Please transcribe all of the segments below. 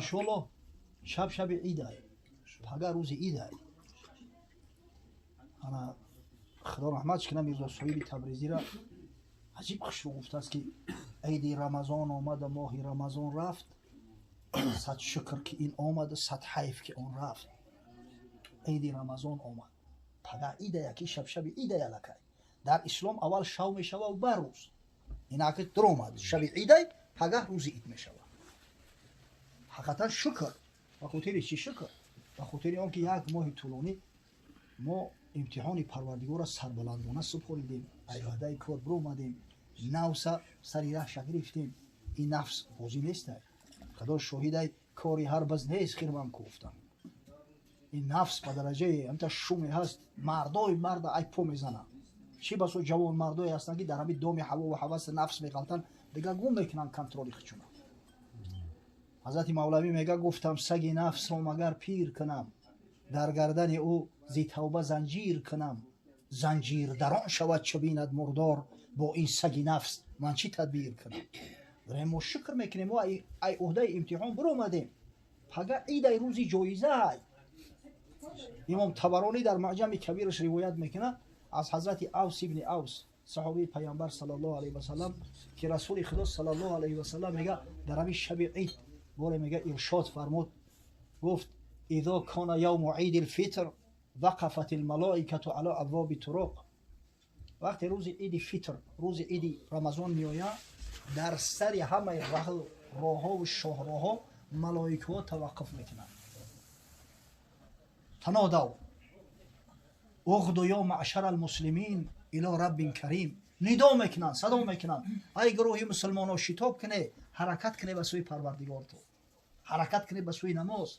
Иншоаллоҳ шаб шаби ид ай, пага рӯзи ид ай. Ана Худо раҳматш кунад Мирзо Соҳиби Табрезира аҷиб хушрӯ гуфтааст, ки иди Рамазон омада, моҳи Рамазон рафт, сад шукр ки ин омада, сад ҳайф ки он рафт. Иди Рамазон омад, пага ида, яки шаб шаби ида аллакай. Дар ислом аввал шав мешава бар рӯз, инаки дуромад шаби идай, пагаҳ рӯзи ид мешава. Ҳақиқатан шукр. Ба хотири чӣ шукр? Ба хотири он ки як моҳи тӯлонӣ мо имтиҳони Парвардигорро сарбаландона супоридем, ай уҳдаи кор биромадем, нафса сари раҳша гирифтем. Ин нафс бозӣ нестай, Худо шоҳидай, кори ҳар баз нест хирман куфтан. Ин нафс ба дараҷаи амта шуме ҳаст, мардои марда ай по мезанад. Чӣ басо ҷавон мардое ҳастанд, ки дар ҳамин доми ҳавову ҳаваси нафс меғалтанд, дигар гум мекунанд контроли худшона. Ҳазрати Мавлавӣ мега: гуфтам саги нафсро магар пир кунам, дар гардани ӯ зи тавба занҷир кунам, занҷир дарон шавад чу бинад мурдор, бо ин саги нафс ман чӣ тадбир кунам? Дорем мо шукр мекунем, мо ай уҳдаи имтиҳон биромадем, пага идай, рӯзи ҷоизаай. Имом Табаронӣ дар Маъҷами Кабираш ривоят мекунад аз ҳазрати Авс ибни Авс, саҳобии Паямбар саллаллоҳу алайҳи васалам, ки Расули Худо саллаллоҳу алайҳи васалам мега дар ҳамин шаби ид боре мега иршод фармуд, гуфт: إذا كان يوم عيد الفطر وقفت الملائكة على أبواب الطرق. Вақте рӯзи иди фитр, рӯзи иди Рамазон меояд, дар сари ҳамаи роҳҳову шоҳроҳҳо малоикаҳо таваққуф мекунанд. تنادوا اغدوا يا معشر المسلمين إلى رب كريم. Нидо мекунанд, садо мекунанд: ай гурӯҳи мусулмонҳо, шитоб куне, ҳаракат куне ба сӯи Парвардигортон, ҳаракат куне ба сӯи намоз.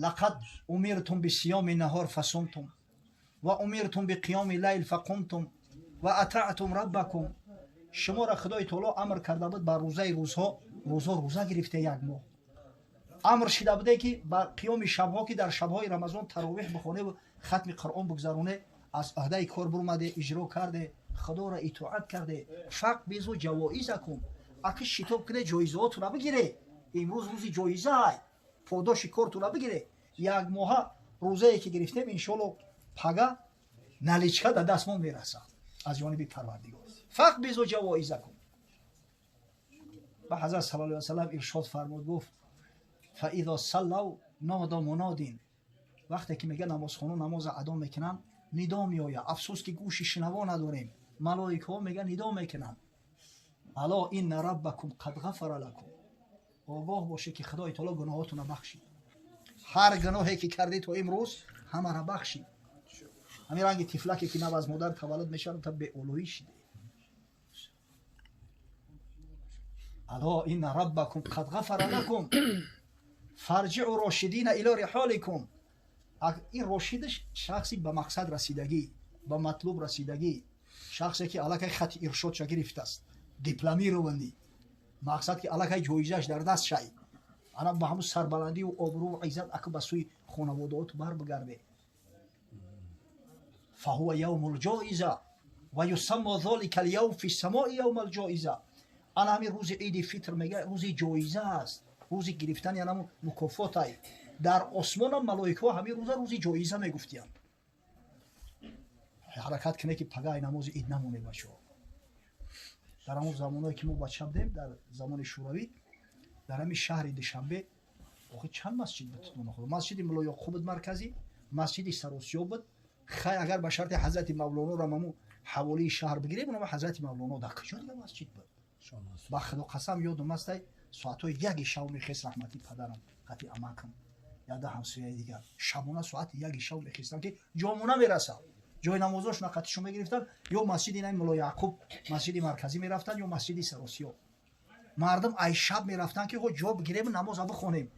لقد أمرتم بصيام النهار فصمتم وأمرتم بقيام الليل فقمتم وأطعتم ربكم. Шуморо Худои Таоло амр карда буд ба рӯзаи рӯзҳо, рӯзҳо рӯза гирифте, як моҳ амр шида буде, ки ба қиёми шабҳо, ки дар шабҳои Рамазон таровеҳ бихоне, хатми Қуръон бигзароне. Аз уҳдаи кор буромаде, иҷро карде, Худоро итоат карде. فاقبضوا جوائزكم. Аки шитоб куне, ҷоизаотона бигире, имрӯз рӯзи ҷоизаай, подоши кортона бигире. Як моҳа рӯзае ки гирифтем, иншоалло пага наличка дар дастмон мерасад аз ҷониби Парвардигор. فاقبضوا جوائزكم. Ба ҳазрат صلى الله وسلم иршод фармуд, гуфт: فإذا صلوا نادى مناد. Вақте ки мега намозхоно намоза адо мекунанд, нидо меояд. Афсӯс, ки гӯши шинаво надорем. Малоикаҳо мега нидо мекунанд: ألا إن ربكم قد غفر لكم. Огоҳ боше, ки Худои Таоло гуноҳотона бахшид, ҳар гуноҳе ки кардӣ то имрӯз, ҳамара бахшид. Ҳамин ранги тифлаке, ки нав аз модар таваллуд мешавад, та беолоӣ шиде. ألا إن ربكم قد غفر لكم فارجعوا راشدين إلى رحالكم. Ин рошидаш шахси ба мақсад расидагӣ, ба матлуб расидагӣ, шахсе ки аллакай хати иршодша гирифтааст, дипломированный, мақсад ки аллакай ҷоизааш дар даст шай. Ана ба ҳамун сарбаландию обрӯу иззат ака ба сӯи хонаводаоту бар бигарде. فهو يوم الجائزة ويسمى ذلك اليوم في السماء يوم الجائزة. Ана ҳамин рӯзи иди фитр мега рӯзи ҷоиза аст, рӯзи гирифтани анаму мукофотай. Дар осмонам малоикаҳо ҳамин рӯза рӯзи ҷоиза мегуфтиянд. Ҳаракат куне, ки пагаи намози ид намоне, бачаҳо. Дар ҳамон замоное ки мо бача будем, дар замони Шӯравӣ, дар ҳамин шаҳри Душанбе охи чанд масҷид буд? Масҷиди Мулло Ёқуб буд марказӣ, масҷиди Саросиё буд. Хай, агар ба шарти ҳазрати Мавлоноро маму ҳаволии шаҳр бигирем, унама ҳазрати Мавлоно. Дар куҷо дига масҷид буд? Ба Худо қасам, ёдум астай, соатҳои 1-и шав мехест раҳматӣ падарам қати амакам, яда ҳамсояи дигар. Шабона соати 1-и шав мехестанд, ки ҷомона мерасад. Ҷои намозошона қатишон мегирифтанд, ё масҷиди наи Мулло Яъқуб, масҷиди марказӣ мерафтанд, ё масҷиди Саросиё. Мардум ай шаб мерафтанд, ки ҳо ҷо бигирем, намоза бихонем.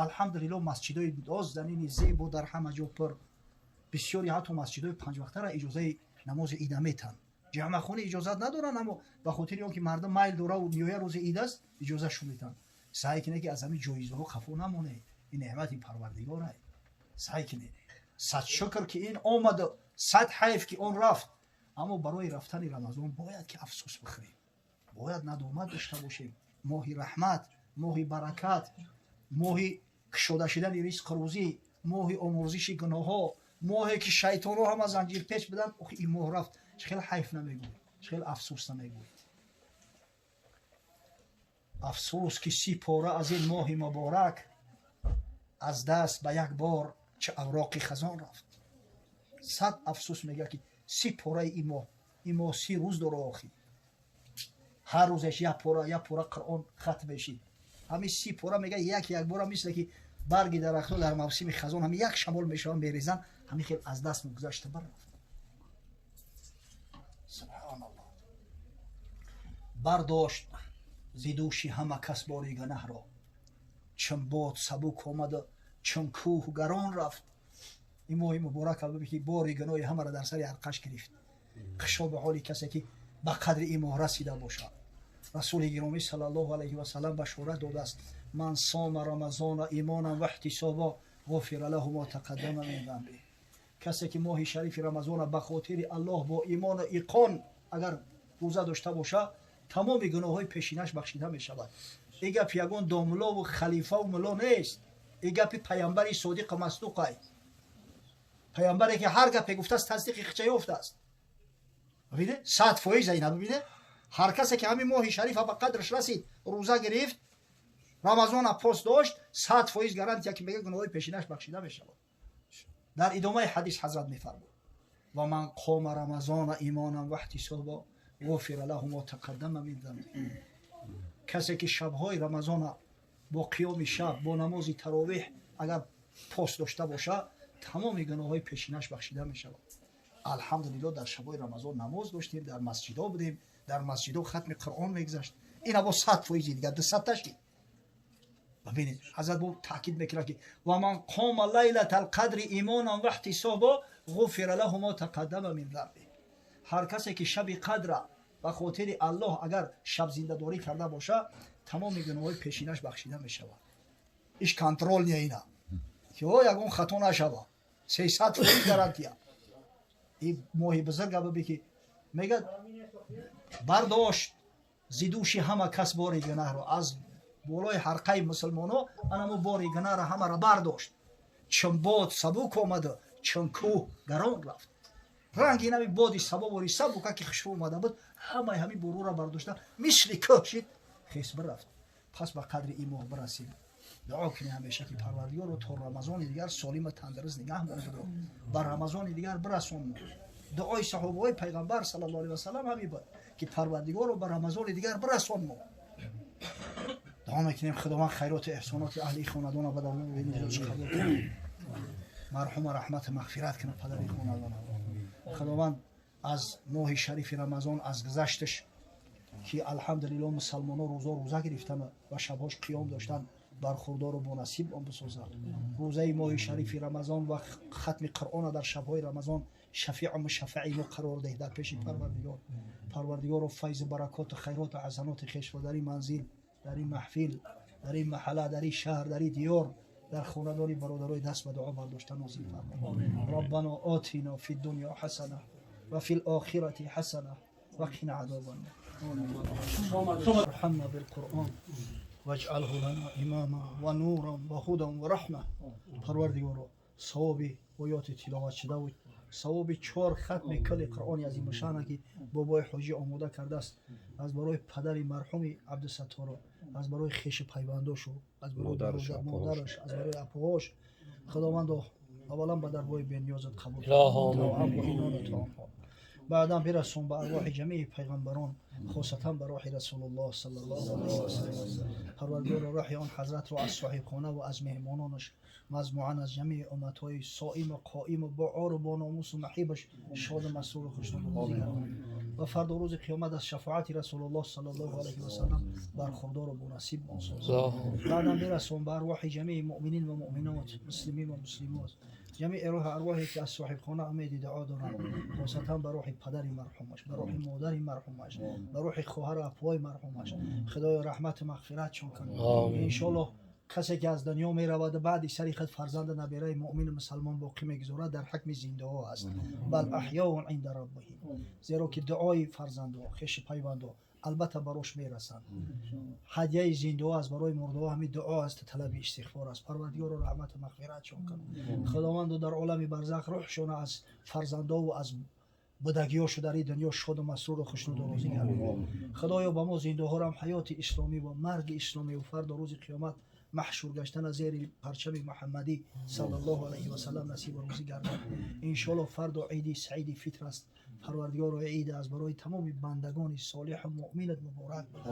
Алҳамдулилло, масҷидои озданини зебо дар ҳама ҷо пур. Бисёри ҳатто масҷидои панҷвақтара иҷозаи намози ида метанд. Ҷамъахонӣ иҷозат надоранд, аммо ба хотири он ки мардум майл дораву меоя, рӯзи ид аст, иҷозашон метанд. Саъй кине, ки аз ҳамин ҷоизаҳо хафо намонед. Ин неъмати Парвардигорай. Саъй кинед. Сад шукр, ки ин омад, сад ҳайф, ки он рафт. Аммо барои рафтани Рамазон бояд ки афсӯс бихӯрем. Бояд надомат дошта бошем. Моҳи раҳмат, моҳи баракат, моҳи кушода шудани ризқу рӯзӣ, моҳи омӯрзиши гуноҳҳо, моҳе ки шайтонҳо ҳама занҷирпеч буданд. Охи, ин моҳ рафт, чӣ хел ҳайф намегӯй, чӣ хел афсӯс намегӯй? Афсӯс, ки 30 пора аз ин моҳи муборак аз даст ба як бор чӣ авроқи хазон рафт. Сад афсӯс, мега, ки 30 пораи ин моҳ. Ин моҳ 30 рӯз дора. Охи, ҳар рӯзеш як пора, як пора Қуръон хатм мешид. Ҳамин 30 пора, мега, як як бора, мисле ки барги дарахтҳо дар мавсими хазон ҳамин як шамол мешаванд, мерезанд, ҳамин хел аз даст гузашта баррафт. Субҳаналлоҳ. Бардошт зи дӯши ҳама кас бори гунаҳро, чун бод сабук омада, чун кӯҳ гарон рафт. Ин моҳи муборак ки бори гуноҳи ҳамаро дар сари арқаш гирифт. Хушо ба ҳоли касе, ки ба қадри ин моҳ расида бошад. Расули гиромӣ саллаллоҳу алайҳи васалам башорат додааст: «من صام رمضان إيمانا واحتسابا غفر له ما تقدم من ذنبه». Касе ки моҳи шарифи Рамазона ба хотири Аллоҳ бо имону иқон агар рӯза дошта боша, тамоми гуноҳҳои пешинаш бахшида мешавад. Ин гап ягон домлову халифаву мулло нест, ин гапи паямбари содиқу масдуқай, паямбаре ки ҳар гапе гуфтааст, тасдиқи хича ёфтааст. Бибине, 100% ина бибине. Ҳар касе ки ҳамин моҳи шарифа ба қадраш расид, рӯза гирифт, Рамазона пос дошт, 100% гарантия, ки мега, гуноҳои пешинаш бахшида мешавад. Дар идомаи ҳадис ҳазрат мефармуд: «ومن قام رمضان إيمانا واحتسابا غفر له ما تقدم من ذنبه». Касе ки шабҳои Рамазона бо қиёми шаб, бо намози таровеҳ агар пос дошта боша, тамоми гуноҳҳои пешинаш бахшида мешавад. Алҳамдулилло, дар шабҳои Рамазон намоз доштем, дар масҷидҳо будем, дар масҷидҳо хатми Қуръон мегузашт. Ина бо 100%-и дигар 200-та шид. Бибинед, ҳазрат бо таъкид мекунад, ки «ومن قام ليلة القدر إيمانا واحتسابا غفر له ما تقدم من ذنبه». Ҳар касе ки шаби қадра ба хотири Аллоҳ агар шабзиндадорӣ карда боша, тамоми гуноҳҳои пешинаш бахшида мешавад. Иш контроль не, ина ки о ягон хато нашава, 300% гарантия. И моҳи бузурга биби, ки мегӯяд, бардошт зи дӯши ҳама кас бори гунаҳро, аз болои ҳарқаи мусулмоно анамо бори гунаҳро ҳамаро бардошт, чун бод сабук омада, чун кӯҳ гарон рафт. Ранги нави боди сабобори сабука ки хушрӯ омада буд, ҳамаи ҳамин борура бардошта, мисли кӯҳ шид, хес бирафт. Пас ба қадри ин моҳ бирасем. Дуо кунем ҳамеша, ки Парвардигорро то Рамазони дигар солима тандуруст нигаҳ дор, ба Рамазони дигар бирасон. Дуои саҳобаҳои пайғамбар саллаллоҳу алайҳи васалам ҳамин буд, ки Парвардигорро ба Рамазони дигар бирасон. Мо дуо мекунем, Худованд хайроту эҳсоноти аҳли хонадона ба давоми бенизош қабул кунад, марҳума раҳмату мағфират кунад, падари хонадона. Худованд аз моҳи шарифи Рамазон, аз гузашташ, ки алҳамдулилло мусалмоно рӯзо рӯза гирифтан ва шабҳош қиём доштан, бархурдору бонасиб он бисозад. Рӯзаи моҳи шарифи Рамазон ва хатми Қуръона дар шабҳои Рамазон шафиъу мушаффаи мо қарор деҳ дар пеши Парвардигор. Парвардигоро, файзу баракоту хайроту ҳасаноти хешро дар ин манзил, дар ин маҳфил, дар ин маҳалла, дар ин шаҳр, дар ин диёр, дар хонадони бародарои даст ба дуо бардошта нозил фармо. ربنا آتنا في الدنيا حسنة وفي الآخرة حسنة وقنا عذاب النار. ارحمنا بالقرآن واجعله لنا إماما ونورا وهدى ورحمة. Парвардигоро, савоби оёти тиловат шуда, савоби чор хатми кали Қуръони азимушана, ки бобои ҳоҷӣ омода кардааст, аз барои падари марҳуми Абдусатторо, аз барои хешу пайвандошу, аз барои модараш, аз барои апоҳош, Худовандо, аввалан ба даргоҳи бениёзат қабул бо. Баъдан бирасон ба арвоҳи ҷамии пайғамбарон, хосатан ба роҳи Расулуллоҳ саллаллоҳу алайҳи васаллам. Парвардигоро, роҳи он ҳазратро аз соҳибхона ва аз меҳмононаш, маҷмӯан аз ҷамии умматҳои соиму қоиму боору бо номусу маҳибаш шоду масруру хушнуду гардон ва фардо рӯзи қиёмат аз шафоати Расулуллоҳ саллаллоҳу алайҳи васаллам бархурдору бонасиб он соз. Баъдан бирасон ба арвоҳи ҷамии муъминин ва муъминот, муслимин ва муслимот, ҷамии роҳи арвоҳе ки аз соҳибхона умеди дуо доранд, хосатан ба рӯҳи падари марҳумаш, ба рӯҳи модари марҳумаш, ба рӯҳи хоҳару апои марҳумаш. Худоё, раҳмату мағфират чон кун. Иншоаллоҳ, касе ки аз дунё меравад, баъди сари худ фарзанду набираи муъмину мусалмон боқӣ мегузорад, дар ҳукми зиндаҳо аст, بل أحياء عند ربهم. Зеро ки дуои фарзандо, хеши пайвандо Албатта, барош мерасанд. Ҳадияи зиндаҳо аст барои мурдаҳо ҳамин дуо аст, талаби истиғфор аст. Парвардигоро, раҳмату мағфиратшон кун. Худованду, дар олами барзах рӯҳшона аз фарзандову аз будагиҳошу дар ин дунё шоду масруру хушнуду розӣ гардон. Худоё, ба мо зиндаҳорам ҳаёти исломӣ ва марги исломӣ ва фардо рӯзи қиёмат маҳшур гаштан аз зери парчами Муҳаммадӣ саллаллоҳу алайҳи васаллам насибу рӯзӣ гардон. Иншоалло, фардо иди саиди фитр аст. Парвардигоро, ид аст барои тамоми бандагони солиҳу муъминат муборак бод.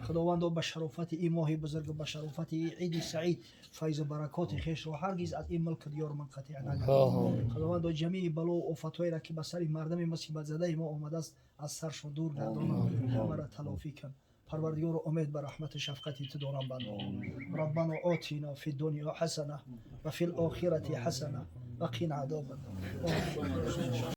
Худовандо, ба шарофати ин моҳи бузург, ба шарофати ин иди саид файзу баракоти хешро ҳаргиз аз ин мулку диёр мунқатиъ нагардон. Худовандо, ҷамии балову офатҳоеро, ки ба сари мардами мусибатзадаи мо омадааст, аз саршон дур гардон, ҳамаро талофӣ кун. Парвардигоро, умед ба раҳмату шафқати ту дорам банда. Раббано отина фи дунё ҳасана ва фил охирати ҳасана ва қина азобан.